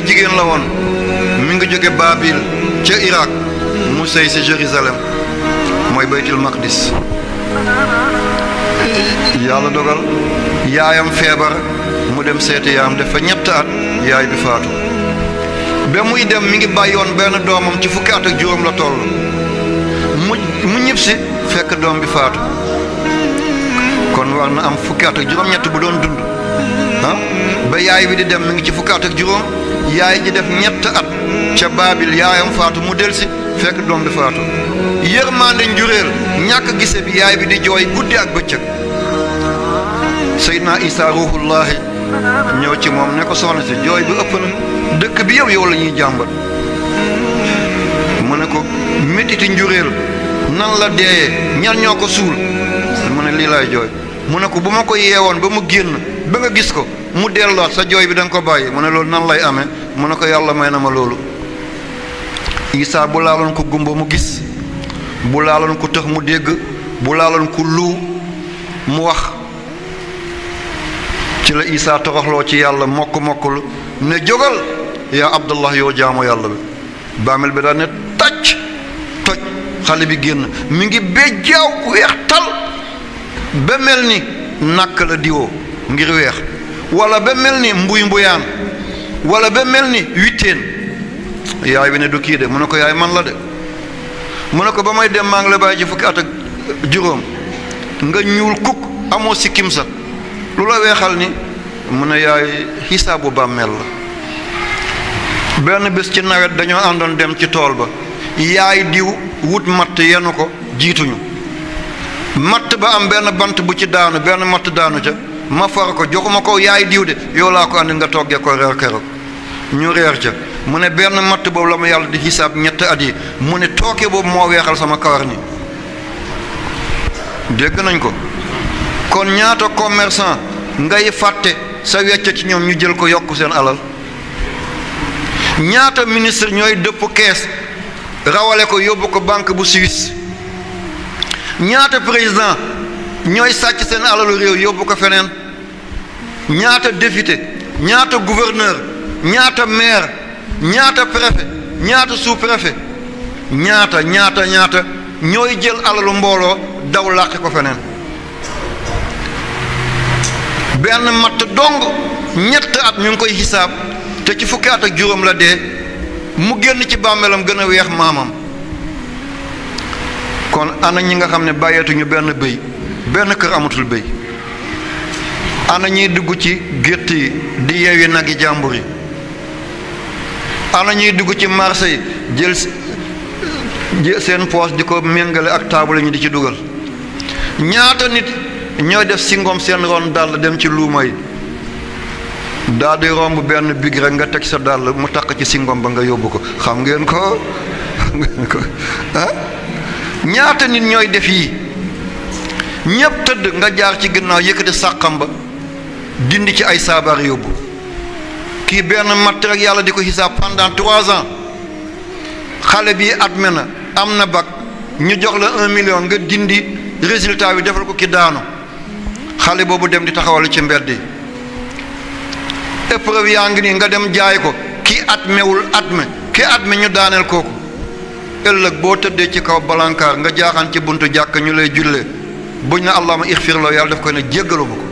jigéen la woon mi ngi jóge Babil ca Irak mu sëy si Jérusalem mooy baytul maqdis. yàlla dogal yaayam feebar mu dem seeti yaayam def fa ñett at yaay bi faatu. ba muy dem mi ngi bàyyoon benn doomam ci fukki at ak juróom la toll mu ñibbisi fekk doom bi faatu. kon war na am fukki at ak juróom-ñett bu doon dund ba yaay bi di dem mi ngi ci fukki at ak juróom yaay ji def ñett at ca Baabil yaayam faatu mu delsi fekk doom bi faatu. yërmande njuréel ñàkk gise bi yaay bi di jooy guddi ak bëccëg. Seydina Isa ruuhullaahi ñëw ci moom ne ko soxna si jooy bi ëpp na dëkk bi yow la ñuy jàmbat. mu ne ko métiti njuréel nan la deeyee ñan ñoo ko suul mu ne lii laay jooy. mu ne ko bu ma ko yeewoon ba mu génn ba nga gis ko mu delluwaat sa jooy bi da nga ko bàyyi mu ne loolu nan lay amee mu ne ko yàlla may na ma loolu. Isaa bu laaloon ko gumba mu gis, bu laaloon ko tëx mu dégg, bu laaloon ko lu mu wax. ci la Isaa toroxloo ci yàlla mokk-mokkul ne jógal yaa Abdallah yow jaamu yàlla bi. bàmmeel bi daal ne tàcc toj xale bi génn mi ngi béjjaaw weex tal ba mel ni nàkk la diwoo ngir weex, wala ba mel ni mbuy mbuyaan, wala ba mel ni witteen. yaay bi ne du kii de mu ne ko yaay man la de mu ne ko ba may dem maa ngi la bàyyi ci fukki at ak juróom nga ñuul kukk amoo sikkim sa lu la weexal ni mu ne yaay xisaabu bàmmeel la. benn bés ci nawet dañoo àndoon dem ci tool ba yaay diw wut matt yenu ko jiituñu matt ba am benn bant bu ci daanu benn matt daanu ca ma far ko joxuma ko yaay diw de yow laa ko andi nga toggee ko reer keroog ñu reer ca mu ne benn matt boobu la ma yàlla di xisaab ñetti at yi mu ne tooke boobu moo weexal sama kawar ni dégg nañ ko. kon ñaata commerçant ngay fàtte sa wecc ci ñoom ñu jël ko yokk seen alal. ñaata ministre ñooy dëpp kees rawale ko yóbbu ko banque bu Suisse. ñaata président ñooy sàcc seen alalu réew yóbbu ko feneen. ñaata député ñaata gouverneur ñaata maire ñaata préfet ñaata sous-préfet ñaata ñooy jël alalu mbooloo daw làqi ko feneen. benn matt dong ñett at ñu ngi koy xisaab te ci fukki at ak juróom la dee mu génn ci bàmmeelam gën a weex maamam. kon ana ñi nga xam ne bàyyeetuñu benn bëy benn kër amatul bëy. ana ñiy dugg ci gétt yi di yeewi nagi jàmbur yi. ana ñuy dugg ci marché yi jël seen poos di ko méngale ak taabal ñu di ci dugal. ñaata nit ñooy def singom seen ron dàll dem ci luuma yi daal di romb benn big rek nga teg sa dàll mu takk ci singom ba nga yóbbu ko xam ngeen ko ah ñaata nit ñooy def yi ñépp tëdd nga jaar ci ginnaaw yëkkati sàqam ba dindi ci ay saabar yóbbu. kii benn matt rek yàlla di ko xisaab pendant 3 ans xale bi admet na am na bac ñu jox la 1 million nga dindi résultat bi defal ko ki daanu xale boobu dem di taxawal ci mbedd yi. épreuve yaa ngi nii nga dem jaay ko ki admewul ki adme ñu daaneel kooku. ëllëg boo tëddee ci kaw balankaar nga jaaxaan ci buntu jàkk ñu lay jullee buñ na allahumma ixfir la yàlla daf koy ne jéggalu ma ko